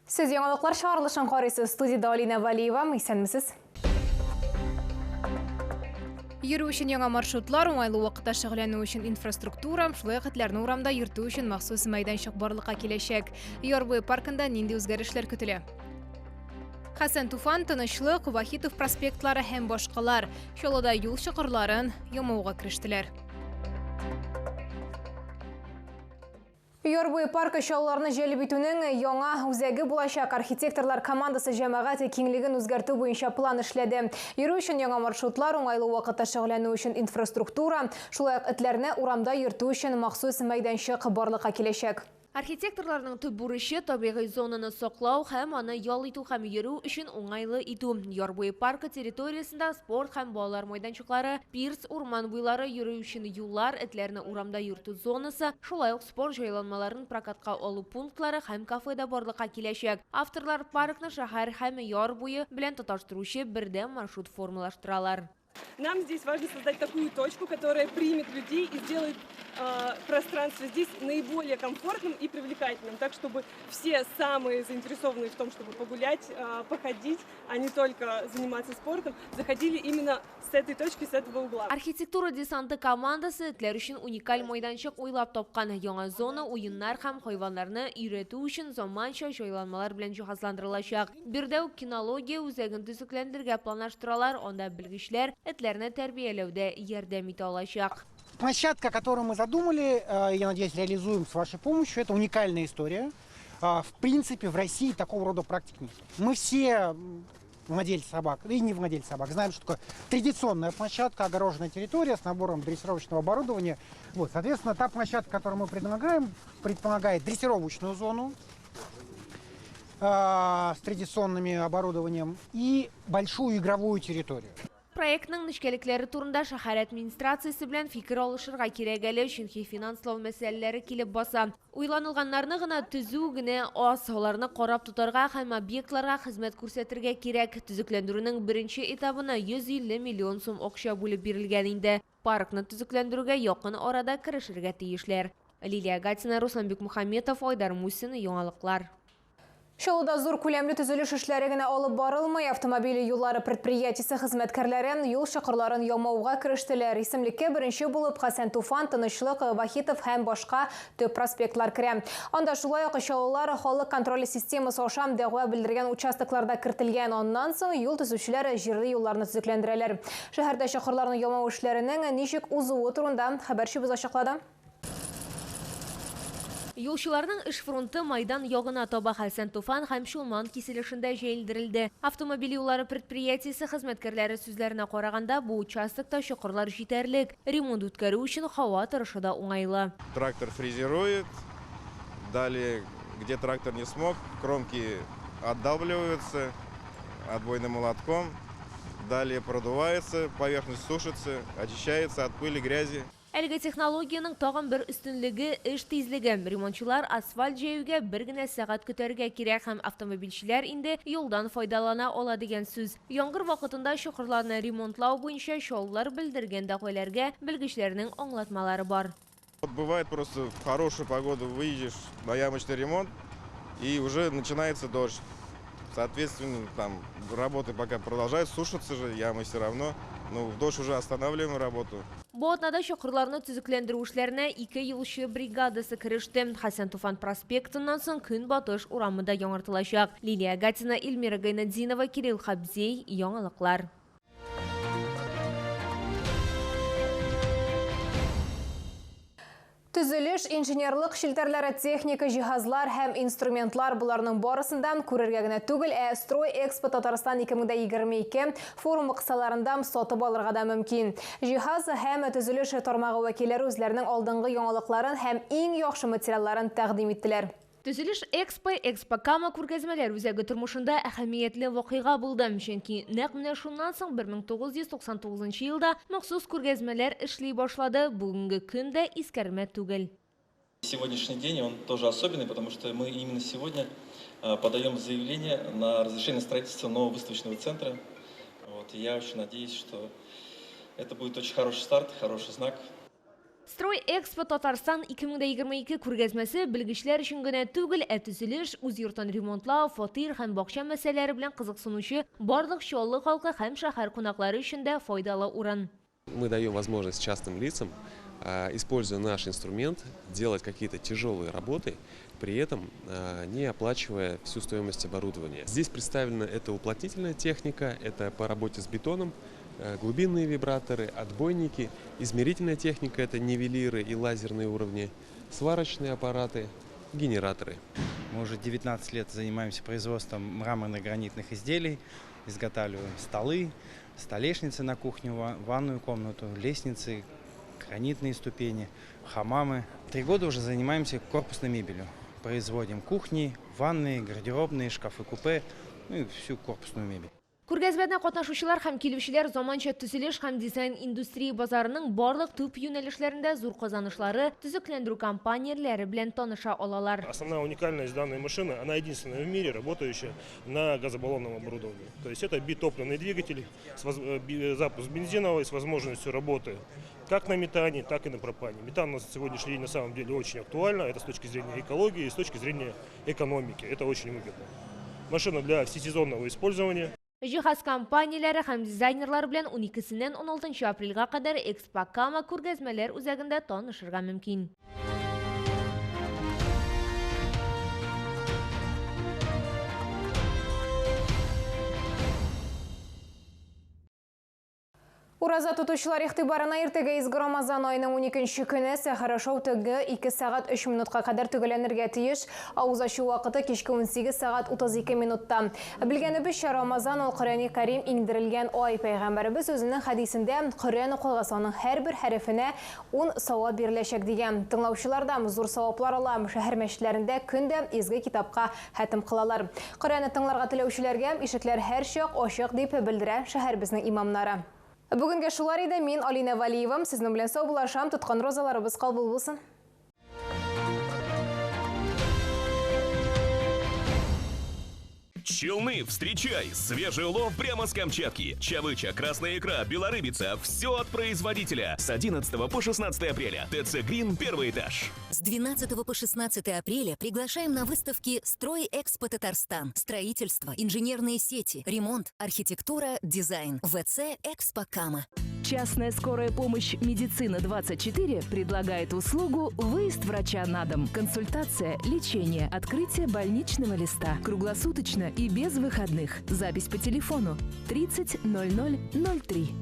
Сез яңалыклар чыгарылышын карыйсыз. Студиядә Алина Валиева. Исәнмесез. Йөрү өчен яңа маршрутлар, уңайлы вакытта шөгыльләнү өчен инфраструктура, шулай ук этләрне урамда йөртү өчен махсус мәйданчык барлыкка киләчәк. Яр буе паркында нинди үзгәрешләр көтелә? Хәсән Туфан, Тынычлык, Вахитов проспектлары һәм башкалар. Чаллыда юл чокырларын ямауга керештеләр. Яр буе паркы Чаллыларны җәлеп итүнең яңа үзәге булачак. Архитекторлар командасы җәмәгать киңлеген үзгәртү буенча план эшләде. Йөрү өчен яңа маршрутлар, уңайлы вакытта шөгыльләнү өчен инфраструктура, шулай ук этләрне урамда йөртү өчен махсус мәйданчык барлыкка киләчәк. Архитекторларның төп бурычы, табигый зонаны саклау һәм аны ял итү һәм йөрү өчен уңайлы итү. Яр буе паркы территориясендә спорт һәм балалар майданчыклары, пирс, урман буйлары, йөрү өчен юллар, этләрне урамда йөртү зонасы, шулай ук спорт җайланмаларын прокатка алу пунктлары һәм кафе да барлыкка киләчәк. Авторлар паркны шәһәр һәм яр буе белән тоташтыручы бердәм маршрут формалаштыралар. Нам здесь важно создать такую точку, которая примет людей и сделает пространство здесь наиболее комфортным и привлекательным, так чтобы все самые заинтересованные в том, чтобы погулять, походить, а не только заниматься спортом, заходили именно с этой точки, с этого угла. Архитектура десанты командасы этләр өчен уникаль майданчык уйлап тапкан. Яңа зона уеннар һәм хайваннарны өйрәтү өчен заманча җайланмалар белән җиһазландырылачак. Биредә үк кинология үзәген төзекләндерергә планлаштыралар, анда белгечләр этләрне тәрбияләүдә ярдәм итә алачак. Площадка, которую мы задумали, я надеюсь, реализуем с вашей помощью, это уникальная история. В принципе, в России такого рода практик нет. Мы все владельцы собак, и не владельцы собак, знаем, что такое традиционная площадка, огороженная территория с набором дрессировочного оборудования. Вот, соответственно, та площадка, которую мы предлагаем, предполагает дрессировочную зону с традиционным оборудованием и большую игровую территорию. Проектның нечкәлекләре турында шәһәр администрациясе белән фикер алышырга кирәк әле, чөнки финанслау мәсьәләләре килеп баса. Уйланылганнарны гына төзү генә аз, аларны карап тотарга һәм объектларга хезмәт күрсәтергә кирәк. Төзекләндерүнең беренче этабына 150 миллион сум акча бүлеп бирелгән инде. Паркны төзекләндерүгә якын арада керешергә тиешләр. Лилия Гатина, Руслан Бекмухаметов, Айдар Мусин, Яңалыклар. Чаллыда зур күләмле төзелеш эшләре генә алып барылмый. Автомобиль юллары предприятиесе хезмәткәрләре юл чокырларын ямауга керештеләр. Исемлеккә беренче булып Хәсән Туфан, Тынычлык, Вахитов һәм башка төп проспектлар керә. Анда шулай ук чаллылар халык контроле системасы аша дәгъва белдергән участокларда кертелгән. Аннан соң юл төзүчеләр җирле юлларны төзекләндерәләр. Шәһәрдә чокырларны ямау эшләренең ничек узуы турында хәбәрчебез ачыклады. Юлчыларның эш фронты Майдан ягына таба Хәсән Туфан һәм Чулман киселешендә җәелдерелде. Автомобиль юллары предприятиесе хезмәткәрләре сүзләренә караганда, бу участокта чокырлар җитәрлек. Ремонт үткәрү өчен һава торышы да уңайлы. Трактор фрезерует, далее, где трактор не смог, кромки отдавливаются отбойным молотком, далее продувается, поверхность сушится, очищается от пыли, грязи. Әлеге технологиянең тагын бер өстенлеге эш тизлеге. Ремонтчылар асфальт җәюгә бер генә сәгать көтәргә кирәк һәм автомобильчеләр инде юлдан файдалана ала дигән сүз. Яңгыр вакытында чокырларны ремонтлау буенча чаллылар белдергән дәгъваләргә белгечләрнең аңлатмалары бар. Бывает, просто в хорошую погоду выедешь на ямочный ремонт, и уже начинается дождь. Соответственно, там работы пока продолжают, сушатся же ямы все равно. Но в дождь уже останавливаем работу. Бу атнада чокырларны төзекләндерү эшләренә ике юлчы бригадасы кереште. Хәсән Туфан проспектыннан соң Көнбатыш урамы да яңартылачак. Лилия Гатина, Эльмира Гайнетдинова, Кирилл Хабзей, Яңалыклар. Төзелеш, инженерлык челтәрләре, техника, җиһазлар һәм инструментлар буларның барысындан күрергә генә түгел, ә Строй Экспо Татарстан 2022 форумы кысаларында сатып алырга да мөмкин. Җиһаз һәм төзелеш тармагы вәкилләре үзләренең алдынгы яңалыкларын һәм иң яхшы материалларын тәкъдим иттеләр. Төзелеш Экспо, Экспо Кама күргәзмәләр үзәге тормышында әһәмиятле вакыйга булды. Чөнки нәкъ менә шуннан соң 1999 елда махсус күргәзмәләр эшли башлады. Бүгенге көн дә искәрмә түгел. Сегодняшний день он тоже особенный, потому что мы именно сегодня подаем заявление на разрешение строительства нового выставочного центра. Вот, и я очень надеюсь, что это будет очень хороший старт, хороший знак. Стройэкспо Татарстан 2022 күргәзмәсе белгечләр өчен генә түгел, ә төзелеш, үз йортын ремонтлау, фатир һәм бакча мәсьәләләре белән кызыксынучы барлык Чаллы халкы һәм шәһәр кунаклары өчен дә файдалы урын. Мы даем возможность частным лицам, используя наш инструмент, делать какие-то тяжелые работы, при этом не оплачивая всю стоимость оборудования. Здесь представлена это уплотнительная техника, это по работе с бетоном, глубинные вибраторы, отбойники, измерительная техника, это нивелиры и лазерные уровни, сварочные аппараты, генераторы. Мы уже 19 лет занимаемся производством мраморно-гранитных изделий, изготавливаем столы, столешницы на кухню, ванную комнату, лестницы, гранитные ступени, хамамы. 3 года уже занимаемся корпусной мебелью. Производим кухни, ванны, гардеробные, шкафы-купе, ну и всю корпусную мебель. Күргәзмәдә катнашучылар һәм килүчеләр заманча төзелеш һәм дизайн индустрия базарының барлык төп юнәлешләрендә зур казанышлары, төзекләндерү компанияләре белән таныша алалар. Основная уникальность данной машины, она единственная в мире, работающая на газобаллонном оборудовании. То есть это битопливный двигатель, запуск бензиновый с возможностью работы как на метане, так и на пропане. Метан на сегодняшний день на самом деле очень актуально, это с точки зрения экологии и с точки зрения экономики. Это очень выгодно. Машина для всесезонного использования. Җиһаз компанияләре һәм дизайнерлар белән 12-сеннән 16 апрельгә кадәр Экспо Кама күргәзмәләр үзәгендә танышырга мөмкин. Ураза тотучылар игътибарына иртәгә изге Рамазан аеның 12 көне сәхәр ашау төнге 2 сәгать 3 минутка кадәр төгәлләнергә тиеш. Авыз ачу вакыты кичке 18 сәгать 32 минутта. Белгәнебезчә, Рамазан ул Коръәни Кәрим иңдерелгән ай. Пәйгамбәребез үзенең хәдисендә Коръән укылган аның һәрбер хәрефенә 10 савап биреләчәк дигән. Тыңлаучылар да зур саваплар ала. Шәһәр мәчетләрендә көн дә изге китапка хәтем кылалар. Коръәнне тыңларга теләүчеләргә ишекләр һәрчак ачык дип белдерә шәһәребезнең имамнары. Бүгенгә шулар иде. Мин Алина Валиева. Сезнең белән саубуллашам. Тоткан розаларыбыз кабул булсын. Челны, встречай! Свежий улов прямо с Камчатки. Чавыча, красная икра, белорыбица. Все от производителя. С 11 по 16 апреля. ТЦ Грин, первый этаж. С 12 по 16 апреля приглашаем на выставки «Стройэкспо Татарстан». Строительство, инженерные сети, ремонт, архитектура, дизайн. ВЦ «Экспо Кама». Частная скорая помощь «Медицина-24» предлагает услугу «Выезд врача на дом». Консультация, лечение, открытие больничного листа. Круглосуточно и без выходных. Запись по телефону 30 00 03.